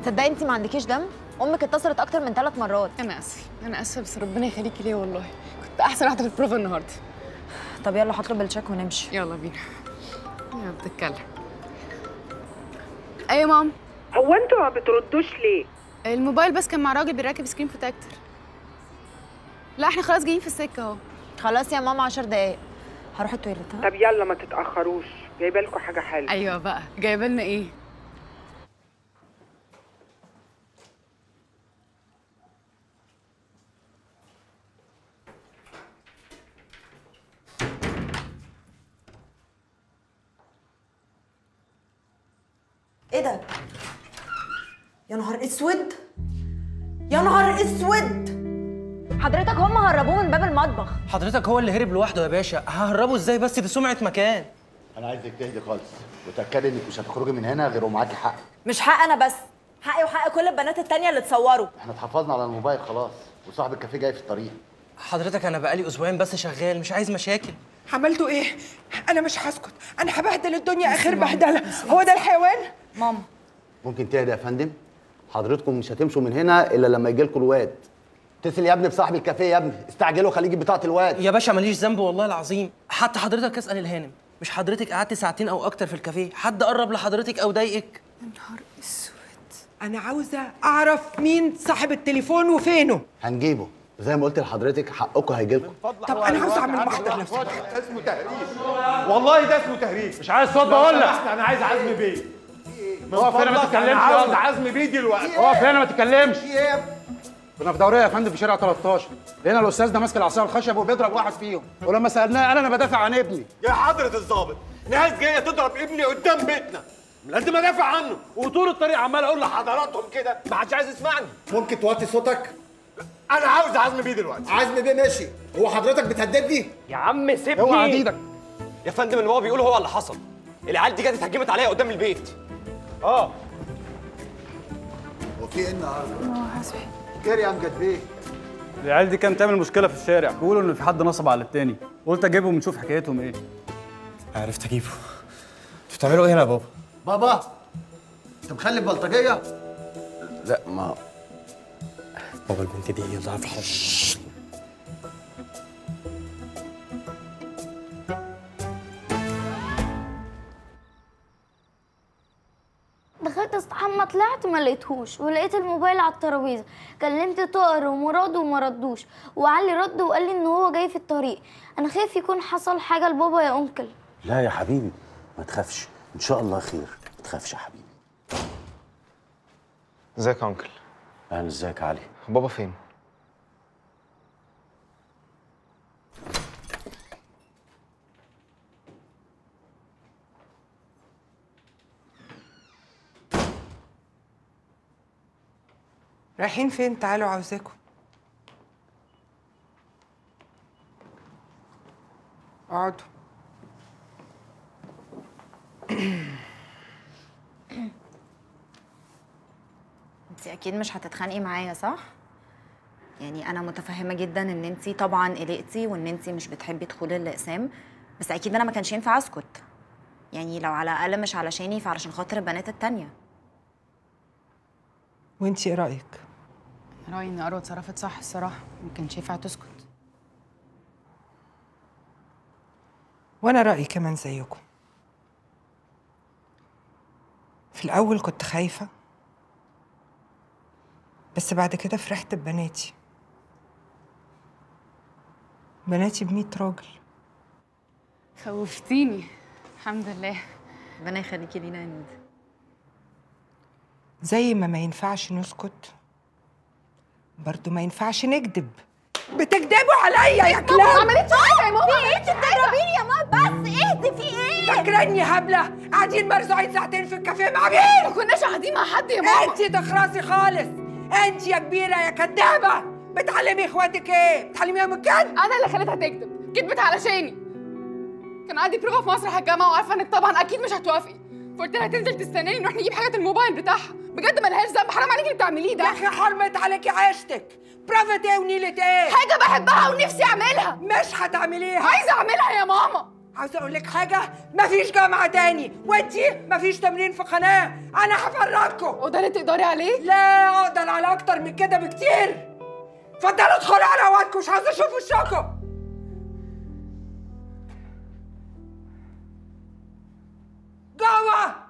تصدقي انت ما عندكيش دم؟ امك اتصلت اكتر من 3 مرات. انا اسفه، انا اسفه، بس ربنا يخليكي ليا والله، كنت احسن واحدة في البروفا النهارده. طب يلا هطلب ال check ونمشي. يلا بينا. يلا بتتكلم. ايوه يا ماما. هو انتوا ما بتردوش ليه؟ الموبايل بس كان مع راجل بيركب screen protector. لا احنا خلاص جايين في السكة اهو. خلاص يا ماما 10 دقايق هروح ال toilet. ها؟ طب يلا ما تتاخروش، جايبه لكم حاجة حلوة. ايوه بقى، جايبه لنا ايه؟ ايه ده؟ يا نهار اسود، يا نهار اسود. حضرتك هم هربوه من باب المطبخ. حضرتك هو اللي هرب لوحده يا باشا، ههربه ازاي بس؟ دي سمعة مكان. انا عايزك تهدي خالص وتاكدي انك مش هتخرجي من هنا غير ومعاكي حق. مش حق انا بس، حقي وحق كل البنات التانية اللي اتصوروا. احنا اتحفظنا على الموبايل خلاص، وصاحب الكافيه جاي في الطريق. حضرتك انا بقالي اسبوعين بس شغال، مش عايز مشاكل. عملتوا ايه؟ انا مش هسكت، انا هبهدل الدنيا اخر بهدله. هو ده الحيوان؟ ماما ممكن تهدي يا فندم؟ حضرتكم مش هتمشوا من هنا الا لما يجي لكم الواد. اتصل يا ابني بصاحب الكافيه يا ابني، استعجلوا خليه يجيب بطاقة الواد. يا باشا ماليش ذنب والله العظيم. حتى حضرتك اسال الهانم، مش حضرتك قعدت ساعتين او اكتر في الكافيه، حد قرب لحضرتك او ضايقك؟ يا نهار اسود. انا عاوزه اعرف مين صاحب التليفون وفينه. هنجيبه زي ما قلت لحضرتك، حقكم هيجي لكم. طب انا عاوزه اعمل محضر لو سمحت. ده اسمه تهريج والله، ده اسمه تهريج. مش عايز صوت بقول لك. انا عايز عزمي بيه. اقف هنا ما تتكلمش. عاوز عزمي بيه دلوقتي. اقف هنا ما تتكلمش. كنا في دورية يا فندم في شارع 13، لقينا الاستاذ ده ماسك العصاية الخشب وبيضرب واحد فيهم، ولما سالناه قال انا بدافع عن ابني. يا حضره الضابط، ناس جاية تضرب ابني قدام بيتنا، لازم ادافع عنه، وطول الطريق عمال اقول لحضراتهم كده، ما حدش عايز يسمعني. ممكن توطي صوتك؟ انا عاوز عزمي بيه دلوقتي. عزمي بيه ماشي، هو حضرتك بتهددني؟ يا عم سيبني. اوعى ايدك يا فندم. اللي هو بيقوله هو اللي حصل. العيال دي جت اتهجمت عليا قدام البيت. اه هو في ايه النهارده؟ حسبي خير يا امجد بيه. العيال دي كانت تعمل مشكلة في الشارع، بيقولوا ان في حد نصب على التاني، قلت اجيبهم ونشوف حكايتهم ايه. عرفت اجيبه. انتوا بتعملوا ايه هنا يا بابا؟ بابا انت مخلف بلطجيه؟ لا ما بابا البنت دي هي ضعف حب. دخلت استحمى طلعت ما لقيتهوش، ولقيت الموبايل على الترابيزة. كلمت طاهر ومراد وما ردوش، وعلي رد وقال لي ان هو جاي في الطريق. انا خايف يكون حصل حاجة لبابا يا انكل. لا يا حبيبي ما تخافش، ان شاء الله خير، ما تخافش يا حبيبي. ازيك يا انكل؟ اهلا. ازيك يا علي؟ بابا فين؟ رايحين فين؟ تعالوا عاوزاكم. اقعدوا. انت اكيد مش هتتخانقي معايا صح؟ يعني انا متفهمه جدا ان انت طبعا قلقتي وان انت مش بتحبي دخول الاقسام، بس اكيد انا ما كانش ينفع اسكت. يعني لو على الاقل مش علشاني فعلشان خاطر البنات التانية. وانتي ايه رايك؟ رايي ان اروى اتصرفت صح الصراحة، ما كانش ينفع تسكت. وانا رايي كمان زيكم. في الاول كنت خايفة، بس بعد كده فرحت ببناتي. بناتي ب100 راجل. خوفتيني. الحمد لله. ربنا يخليكي لينا يا نودي. زي ما ينفعش نسكت برضو ما ينفعش نكذب. بتكذبوا عليا يا كلاب. ما عملتش حاجة يا ماما. في ايه؟ انت بتضربيني يا ماما. بس اهدي. في ايه؟ فاكراني هبلة؟ قاعدين مرزوعين ساعتين في الكافيه مع مين؟ ما كناش قاعدين مع حد يا ماما. انت تخرسي خالص. انت يا كبيرة يا كدابه، بتعلمي اخواتك ايه؟ بتعلميهم الكذب؟ انا اللي خليتها تكذب، كذبت علشاني. كان عندي بروفه في مسرح الجامعة وعارفه انك طبعا اكيد مش هتوافقي، فقلت لها تنزل تستناني نروح نجيب حاجة الموبايل بتاعها. بجد مالهاش ذنب، حرام عليكي اللي بتعمليه ده. يا اخي حرمت عليكي عيشتك. بروفة ايه ونيلة ايه؟ حاجة بحبها ونفسي اعملها. مش هتعمليها. عايزه اعملها يا ماما. عاوزه اقول لك حاجة، مفيش جامعه تاني، وانتي مفيش تمرين في قناة. انا هفرجكم. وده اللي تقدري عليه؟ لا اقدر على اكتر من كده بكتير. اتفضلوا ادخلوا على اوقاتكم، مش عاوزه اشوف وشكم. جوه.